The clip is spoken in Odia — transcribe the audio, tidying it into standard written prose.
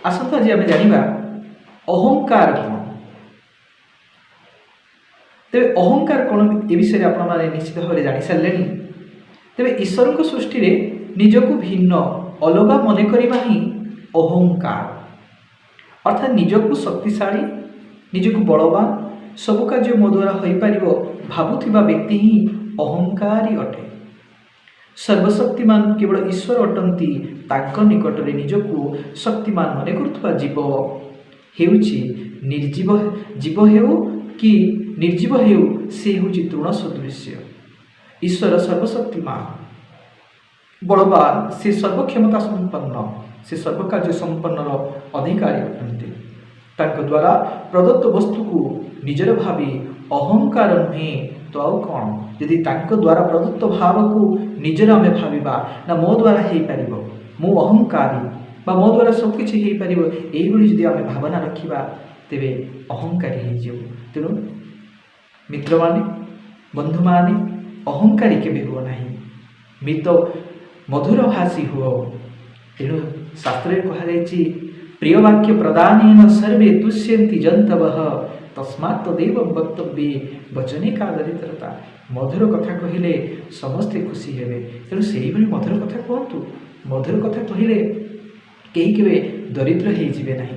ଆସନ୍ତୁ ଆଜି ଆମେ ଜାଣିବା ଅହଙ୍କାର କ'ଣ। ତେବେ ଅହଙ୍କାର କ'ଣ, ଏ ବିଷୟରେ ଆପଣମାନେ ନିଶ୍ଚିତ ଭାବରେ ଜାଣିସାରିଲେଣି। ତେବେ ଈଶ୍ୱରଙ୍କ ସୃଷ୍ଟିରେ ନିଜକୁ ଭିନ୍ନ, ଅଲଗା ମନେ କରିବା ହିଁ ଅହଙ୍କାର। ଅର୍ଥାତ୍ ନିଜକୁ ଶକ୍ତିଶାଳୀ, ନିଜକୁ ବଳବାନ, ସବୁ କାର୍ଯ୍ୟ ମୋ ଦ୍ୱାରା ହୋଇପାରିବ ଭାବୁଥିବା ବ୍ୟକ୍ତି ହିଁ ଅହଙ୍କାରୀ ଅଟେ। ସର୍ବଶକ୍ତିମାନ କେବଳ ଈଶ୍ୱର ଅଟନ୍ତି। ତାଙ୍କ ନିକଟରେ ନିଜକୁ ଶକ୍ତିମାନ ମନେ କରୁଥିବା ଜୀବ ହେଉଛି ନିର୍ଜୀବ। ଜୀବ ହେଉ କି ନିର୍ଜୀବ ହେଉ, ସେ ହେଉଛି ତୃଣ ସଦୃଶ୍ୟ। ଈଶ୍ୱର ସର୍ବଶକ୍ତିମାନ, ବଳବାନ, ସେ ସର୍ବକ୍ଷମତା ସମ୍ପନ୍ନ, ସେ ସର୍ବକାର୍ଯ୍ୟ ସମ୍ପନ୍ନର ଅଧିକାରୀ ଅଟନ୍ତି। ତାଙ୍କ ଦ୍ୱାରା ପ୍ରଦତ୍ତ ବସ୍ତୁକୁ ନିଜର ଭାବି ଅହଙ୍କାର ନୁହେଁ ତ ଆଉ କ'ଣ? ଯଦି ତାଙ୍କ ଦ୍ୱାରା ପ୍ରଦତ୍ତ ଭାବକୁ ନିଜର ଆମେ ଭାବିବା ନା, ମୋ ଦ୍ୱାରା ହେଇପାରିବ, ମୁଁ ଅହଙ୍କାରୀ ବା ମୋ ଦ୍ୱାରା ସବୁକିଛି ହେଇପାରିବ, ଏଇଭଳି ଯଦି ଆମେ ଭାବନା ରଖିବା, ତେବେ ଅହଙ୍କାରୀ ହେଇଯିବୁ। ତେଣୁ ମିତ୍ରମାନେ, ବନ୍ଧୁମାନେ, ଅହଙ୍କାରୀ କେବେ ହୁଅ ନାହିଁ, ମିତ ମଧୁର ଭାଷୀ ହୁଅ। ତେଣୁ ଶାସ୍ତ୍ରରେ କୁହାଯାଇଛି, ପ୍ରିୟ ବାକ୍ୟ ପ୍ରଦାନେନ ସର୍ବେ ତୁଷ୍ୟନ୍ତି ଜନ୍ତବଃ ତସ୍ମାତ୍ ତଦେବ ବକ୍ତବ୍ୟେ ବଚନେ କା ଦରିଦ୍ରତା। ମଧୁର କଥା କହିଲେ ସମସ୍ତେ ଖୁସି ହେବେ। ତେଣୁ ସେଇଭଳି ମଧୁର କଥା କୁହନ୍ତୁ। ମଧୁର କଥା କହିଲେ କେହି କେବେ ଦରିଦ୍ର ହେଇଯିବେ ନାହିଁ।